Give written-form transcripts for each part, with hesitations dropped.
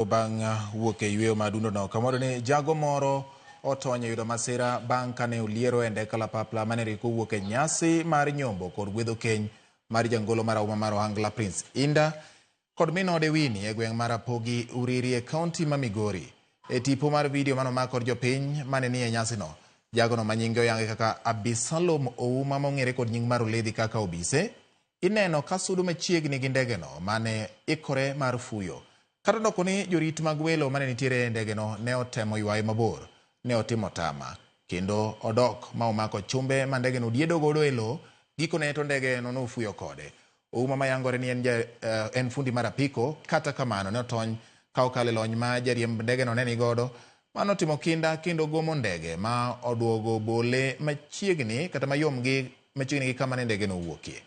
Bang' wuok e yweyo madundo no kamoro ni jago moro otony e yudo masira bang' kane oliero e ndek kalapapla mane riko wuok e nyasi mar nyombo kod gwedho keny mar jangolo marahuma mar ohangla Prince Indah kod min ode Winnie e gweng' mar Rapogi Uriri e kaunti ma Migori. E tipo mar video manomak kod jopiny mane ni e nyasino, jagono ma nyinge oyangi kaka Abisalom Ouma mong'ere kod nying mar Oledhi kaka Obise, ineno ka sudo machiegni gi ndegeno mane ikore mar fuyo. Kata odoko ni jorit mag welo mane nitiere e ndegeno ne otemo ywaye mabor, ne otimo tama kendo odok ma omako chumbe ma ndegeno diedo godo e lowo, gikone to ndegeno nofuyo kode. Ouma mayangore ni en fundi mar apiko, kata kamano ne otony ka okalo e lony ma jariemb ndegeno ne nigodo, mano timo kinda kendo gomo ndege ma oduogo bole machiegni kata mayom gi machiegni gi kama ne ndegeno owuokie.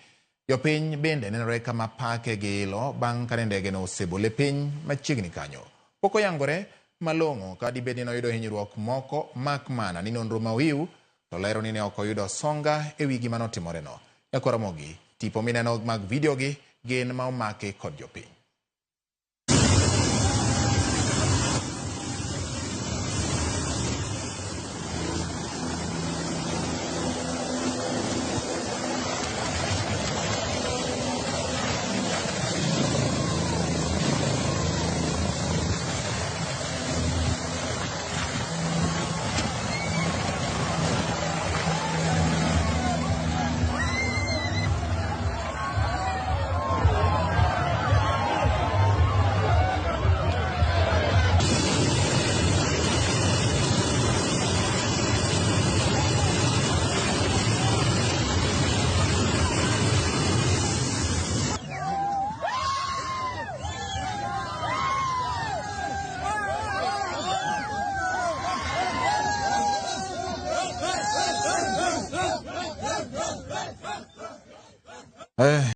Jopiny bende nenore kama pake gi ilo bang' kane ndegeno osebole piny machiegni kanyo. Pok oyangore malong'o ka dibed ni noyudo hinyruok moko mak mana ni nonro ma ohiw to lero ni ne ok oyudo songa e wi gima notimoreno. Nyakwar Ramogi, tipo mineno mag video gi gin ma omaki kod jopiny.